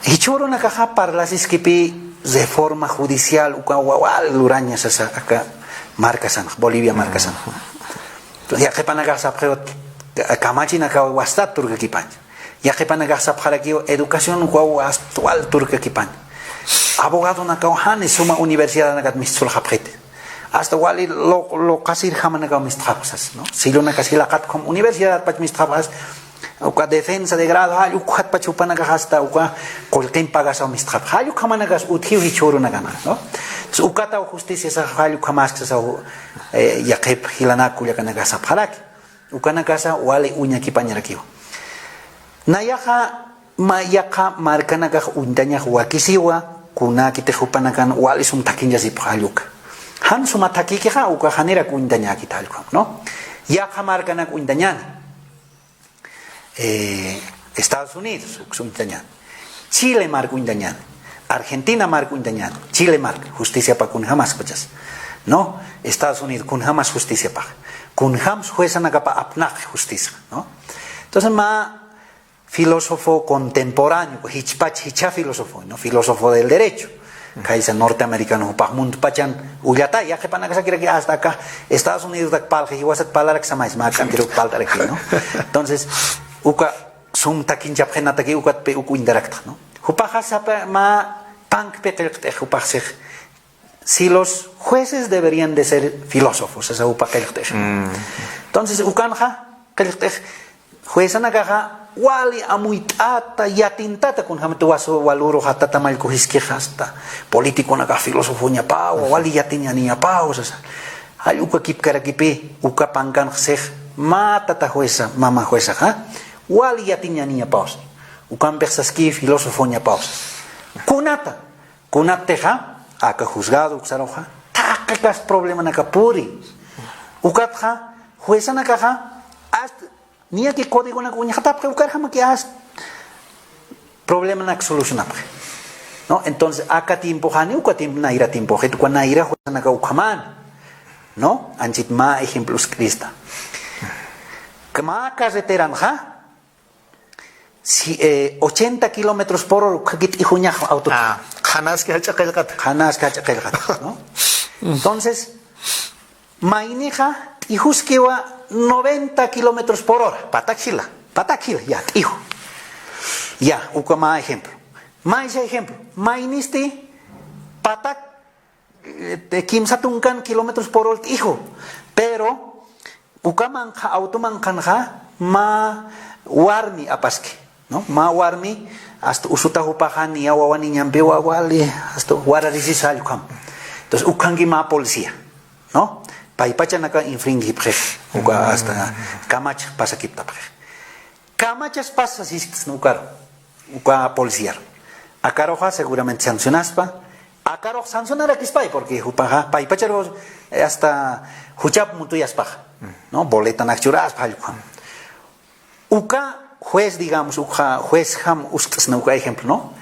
Jichhürunakaxa parlasiskipi reforma judicial, uka wawal luraña sasa aka markasan, Bolivia markasan. Yaqhipanakax sapxiw, kamachinakaw wastat turkakipañ. Yaqhipanakax sapxarakiw educación ukaw wastwal turkakipañ. Abogadonakaw jani suma universidadanakat mistxapxiti. Hasta wali lo, lo qasir jamanakaw mistxapxsas, ¿no? Sillunakas jilaqat khum universidadpach mistxapxas, uka defensa de grado, jall ukxatpach jupanakax hasta uka qullqin pagasaw mistxapxas. Jall ukhamanakas utjiw jichhürunakana, ¿no? Entonces, ukataw justicia sax jall ukhamasksasa, eh, yaqhip jilanak kullakanakax sapxaraki. Ukanakasa wali uñakipañarakiwa. Nayaxa mä yaqha markanakax uñtañax wakisiwa, kunakitix jupanakan wali sum thakinchasipxi jall uka. Jan suma thakïkixa, uka janirak uñtañäkiti jall ukham, ¿no? Yaqha markanak uñtañäni. Eh, Estados Unidos, uks uñtañäni. Chile mark uñtañäni. Argentina mark uñtañäni. Chile mark, justiciapa kunjamaskpachas, ¿no? Estados Unidos, kunjamas justiciapax. Kunjams juezanakapa apnaqi justicia, ¿no? Entonces, mä filósofo contemporáneo, jichpach, jichha filósofo, ¿no? Filósofo del derecho. Khaysa norteamericano jupax mundpachan ullata, yaqhipanakasakiraki hasta acá Estados Unidos dak parlxi, jiwasat parlaraksamaysa, mä k'antiruk parlt'araki, ¿no? Entonces, uka sum thakinchapxinataki ukatpi uk uñtaraktxa, ¿no? Jupaxa sapa mä pankpi qillqt'ix, jupax six, si los jueces deberían de ser filósofos, esa jupa qillqt'ix. Entonces, ukanxa qillqt'ix, juezanakaxa wali amuyt'ata, yatintata, kunjamati wasu waluru jatata mallkujiskixa hasta politiconakax filosofoñapawa, wali yatiñaniñapawa, sasa. Jall uka kipkarakipi, uka pankanx six, mä tata jueza, mama juezaxa, wali yatiñaniñapawa, sasa. Ukampix saski filosofoñapawa, sasa. Kunata, kunatixa, aka juzgado uksaruxa, thaqikas problemanaka puri. Ukatxa, juezanakaxa, hasta niyaki códigonak uñxatapxi, ukarjamaki hasta problemanak solucionapxi, ¿no? Entonces, aka tiempoxani, uka tiempo, nayra tiempoxit, uka nayra juezanaka ukhamäni, ¿no? Anchit mä ejemplo uskt'ista. Mä carreteranxa, si, eh, ochenta kilómetros por hora ukhakit ijuñax auto. Ah, qhanaski jach'a qillqata. Qhanaski jach'a qillqata, ¿no? Entonces, maynixa t'ijuskiwa noventa kilómetros por hora. Patak jila. Patak jila, ya, t'iju. Ya, uka mä ejemplo. Maysa ejemplo. Maynisti patak, eh, kimsa tunkan kilómetros por hora t'iju. Pero, uka manqha, auto manqhanxa, mä warmi apaski, ¿no? Mä warmi, hasta usuta jupaxa niya wawaniñampiwa wali, hasta wararisisa jall ukham. Entonces, ukhanki mä policía, ¿no? Paypachanaka infringipxix, uka hasta kamach pasakiptapxix. Kamachas pasa sisksna ukaru, uka policiar. Akaruxa seguramente sancionaspa, akarux sancionarakispay, porque jupaxa paypacharu hasta juchap mutuyaspaxa, ¿no? Boletanak churaspa jall ukham. Uka juez, digamos, uka juezjam uskt'sna uka ejemplo, ¿no?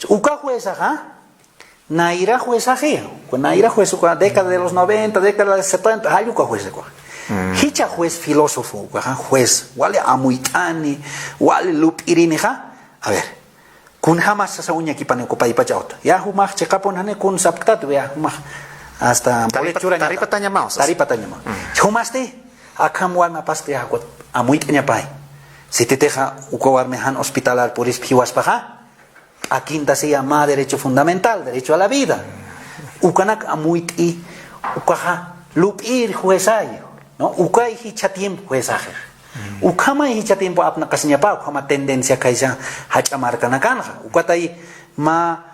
Uka juezaxa, nayra juezaxi, uka nayra juez, uka década de los noventa, década de setenta, jall uka juez, uka. Jichha juez filósofo, uka juez, wali amuyt'ani, wali lup'irinixa. A ver, kunjamas sasa uñakipani uka paypach auto. Ya jumax chiqapun jani kun sapktat, ya jumax Hasta taripa, boleto churaña. Taripa tañamaw, sas. Taripa tañamaw. Mm. Jumasti, akham warmi apasqi jaquq amuyt'añapay. Sititixa uka warmi jan hospitalar purispa jiwaspaxa, p'akintasiya mä derecho fundamental, derecho a la vida. Ukanak amuyt'i, ukaxa lup'ir juesayu, ¿no? Ukay jichha tiempo juesaxix. Ukhamay jichha tiempo apnaqasiñapa, ukhama tendencia khaysa jach'a markanakanxa. Ukatay mä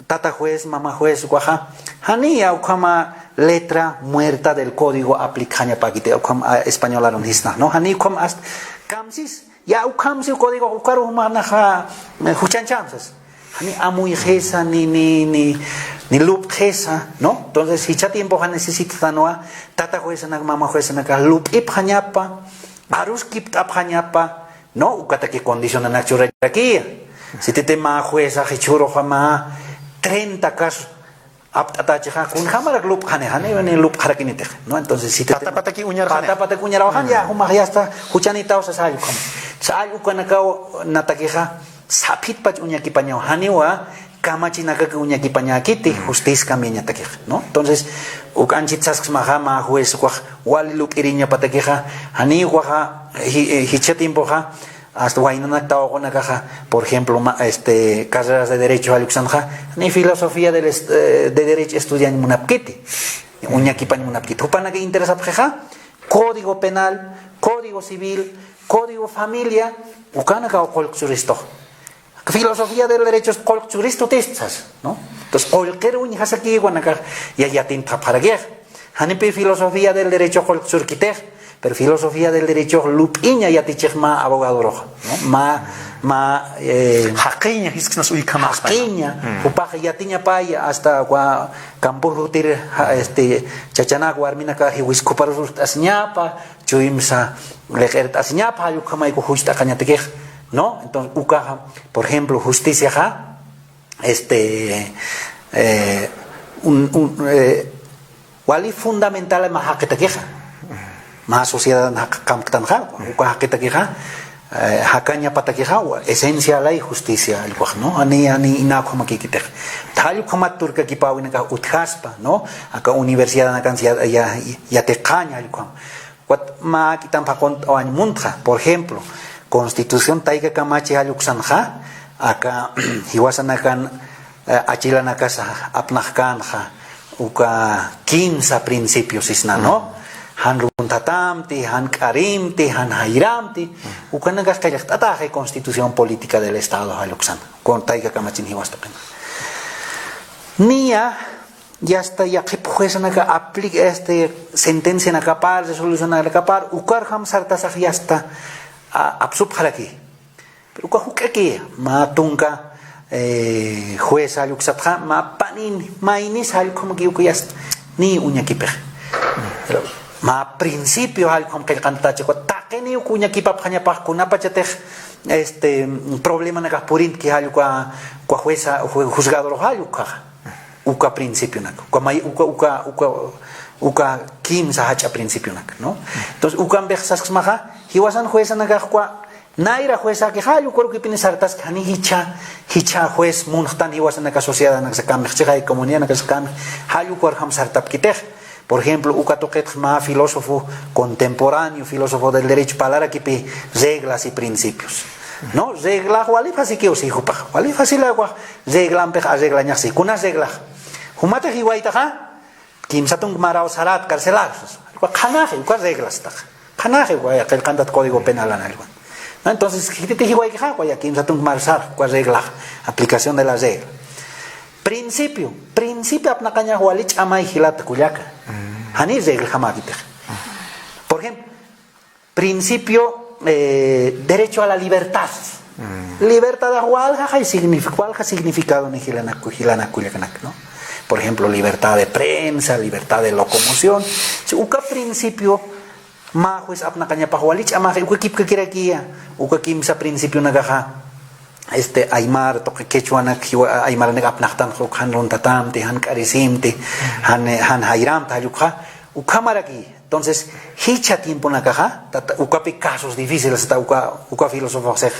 tata juez, mama juez ukaxa, janiya ukhama letra muerta del código aplicjañapäkiti, ukham, a, españolarun jisna, ¿no? Jani ukham hasta kamsis, ya ukhamsi código ukaru jumanaxa, eh, juchañcham sas. Jani amuyxisa, ni, ni, ni, ni lupxisa, ¿no? Entonces, jichha tiempoxa necesitatanwa, tata juezanak, mama juezanak, lup'ipxañapa, aruskipt'apxañapa, ¿no? Ukataki condicionanak churarakiya. Sititi mä jueza jichhüruxa mä treinta caso apt'atachixa, kunjamarak lupxani, jani, ni lupxarakinitix, ¿no? Entonces, sititi pata, pataki uñarxani. Pata, pataki uñarawaxan, ya, jumax ya está, juchanitaw sas jall ukham. Sas jall ukanakaw natakixa, saphitpach uñakipañaw, janiwa, kamachinakaki uñakipañäkiti, justicia cambiañatakixa, ¿no? Entonces, uk anchhit sasksmaxa, mä juez ukax wali lup'iriñapatakixa, jani ukaxa, ji-, eh, jichha tiempoxa, hasta waynanak tawaqunakaxa, por ejemplo, ma-, este, carreras de derecho jall uksanxa, ni filosofía del est-, eh, de derecho estudiañ munapkiti, uñakipañ munapkiti. Jupanaka interesapxixa, código penal, código civil, código familia, ukanakaw qullq churistux. Filosofía del derecho qullq churistutist sas, ¿no? Entonces, qullqir uñjasaki ukanakax ya, yatintxapxarakix. Janipï filosofía del derecho qullq churkitix, pero filosofía del derecho lup'iña yatichix mä abogadorux, ¿no? Mä, mä, eh, jaqiña, jisksnas uykhamas. Jaqiña, jupax yatiñapay hasta uka campur jutir, ja, este, chachanak warminaka jiwiskhuparus urt'asiñapa, chuymsa liq'irt'asiñapa, jall ukhamayku jucht'aqañatakix, ¿no? Entonces, ukaxa, por ejemplo, justiciaxa, este, eh, un, un, eh, wali fundamental mä jaqitakixa. Mä sociedad jaq-, kamktanxa, uka jaqitakixa, eh, jakañapatakixa, wa-, esencialay justicia, jall ukax, ¿no? Jani, jani ina ukhamakïkitix. Jall ukhamat turkakipäwinakax utjaspa, ¿no? Aka universidadanakansa ya, ya, yatiqaña, jall ukham. Ukat mä k'itamp jaqunt'awañ muntxa, por ejemplo, Constitución tayka kamachi jall uksanxa, aka jiwasanakan, eh, achilanakasa apnaqkänxa, uka kimsa principio sisna, ¿no? Jan runthatamti, jan k'arimti, jan jayramti, ukanakax qillqt'ataxi Constitución Política del Estado jall uksan, con tayka kamachin jiwastapin. Niya, ya está, yaqhip juezanaka aplica, este, sentencianakapar, resolucionanakapar, ukarjam sartasax ya está, a, apsupxaraki. Pero uka juk'aki, mä tunka, eh, jueza jall uksatxa, mä panin, maynis jall ukhamaki uka ya está, ni uñakipix. Pero mä principio jall ukham qillqantachi, uka taqini uka uñakipapxañapax kunapachatix, este, problemanakax purintki jall uka, uka jueza, ju-, juzgador jall ukaxa. Uka principionaka, uka may-, uka, uka, uka, uka kimsa jach'a principionaka, ¿no? Entonces, ukampix sasksmaxa, jiwasan juezanakax uka nayra juezaki jall ukarukipini sartaski, jani jichha, jichha juez munxtan jiwasanaka sociedadanakasakampix, chiqay comunidadanakasakampix, jall ukarjam sartapkitix. Por ejemplo, uka tuqitx mä filósofo contemporáneo, filósofo del derecho, parlarakipi reglas y principios. ¿No? Reglax wali fácilkiw si jupax. Wali fácil ukax reglampix arreglañax si. Kunas reglax. Jumatix jiwaytaxa, kimsa tunk maraw sarat carcelar. Uka qhanaxi, uka reglas tax. Qhanaxi, uka qillqantat código penal analiwan. ¿No? Entonces, jititi jiwaykixa, uka ya kimsa tunk mar sar, uka reglax, aplicación de la regla. Principio, principio apnaqañax wali ch'amay jilat kullaka. Jani reglajamäkitix. Por ejemplo, principio, eh, derecho a la libertad. Libertad, walja, hay signifi-, walja significado ni jilanak, jilanak kullakanak, ¿no? Por ejemplo, libertad de prensa, libertad de locomoción. Si uka principio, mä juez apnaqañapax wali ch'amaxi, uka kipkakirakiya, uka kimsa principionakaxa, este, aymar, tuqi quechuanak, jiwa-, aymaranak apnaqtanxa, uka jan runtatamti, jan k'arisimti, jan, jan jayramti, jall ukxa, ukhamaraki. Entonces, jichha tiemponakaxa, tata, ukapi casos difíciles, ta uka, uka filósofo six,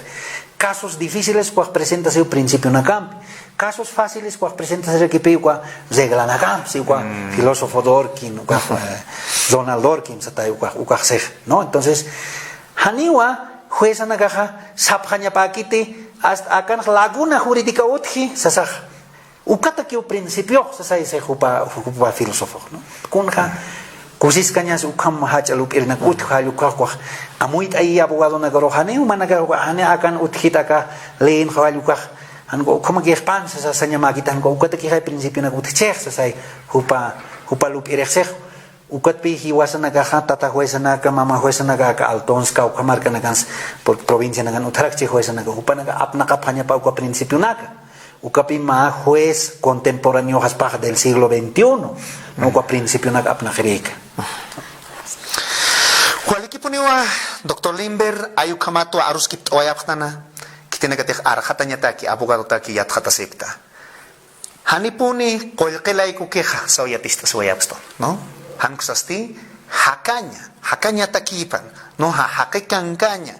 casos difíciles, ukax presentasiw principionakampi. casos fáciles ukax presentasirakipi uka reglanakam, si uka filósofo Dworkin, uka, eh, Donald Dworkin, satay uka, ukax six, ¿no? Entonces, janiwa juezanakaxa sapxañapäkiti, hasta akan laguna jurídica utji, sasax. Ukatakiw principiox, sasay six jupa, jupa filósofo, ¿no? Kunja, kusiskañas ukham jach'a lup'irinak utji, jall ukax, amuyt'ayi abogadonakarux, janiw manakax, jani akan utjit aka leyin, jall ukax, jan ukhamakix pan, sasa, sañamäkit, jan ukatakixay principionak utjchix, sasay jupa, jupa lup'irix six. Ukatpï jiwasanakaxa, tata juezanaka, mama juezanaka, aka Altonska, uka markanakans, por provincianakan utjarakchi juezanaka, jupanaka apnaqapxañapa uka principionaka. Ukapï mä juez contemporáneoxaspax del siglo veintiuno, ¿no? Uka principionaka apnaqirïka. Walikipuniwa, doctor Limber, ay ukhamatwa aruskipt'awayapxtana, khitinakatix arxatañataki, abogadotaki yatxatasipkta. Janipuni qullqi laykukix saw yatist'asiwayapxtun, ¿no? Jan ukasti, jakaña, jakañatakipan, ¿no? Ja-, jaqi kankaña,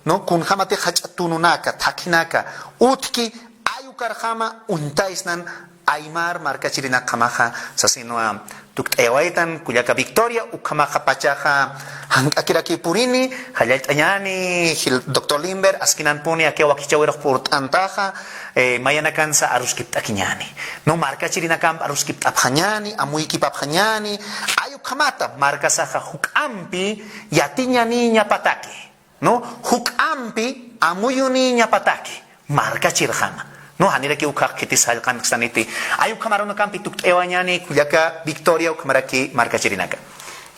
¿no? Kunjamatix jach'a tununaka, thakhinaka utjki, ay ukarjama uñtaysnan aymar markachirinakjamaxa, sasinwa tukt'ayawaytan, kullaka Victoria, ukhamaxa pachaxa jank'akiraki purini, jallallt'añäni, jil-, doctor Limber, askinanpuni, aka wakichäwirux purt'antaxa, eh, mayanakansa aruskipt'akiñäni. No, markachirinakamp aruskipt'apxañäni, amuykipapxañäni, ay ukhamata, markasaxa juk'ampi yatiñäniñapataki. ¿No? Juk'ampi amuyuniñapataki, markachirjama. ¿No? Janirakiw ukhax khitis jallqankistaniti. Ay ukhamarunakampi tukt'ayawañäni, kullaka Victoria, ukhamaraki markachirinaka.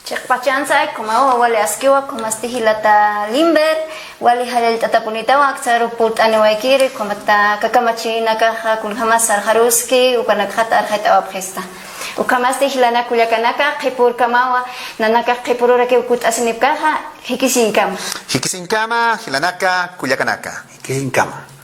Chiqpachansa, ukhamawa wali askiwa, ukhamasti jilata Limber, wali jallallt'atapunitawa, aktsaru purt'aniwaykiri, ukhamata kakamachinakaxa, kunjamas sarxaruski, ukanakxat arxayt'awapxista. Ukhamasti jilanak kullakanaka, qhipürkamawa, nanakax qhipürurakiw kutt'asinipkaxa, jikisiñkama. Jikisiñkama, jilanaka, kullakanaka. Jikisiñkama.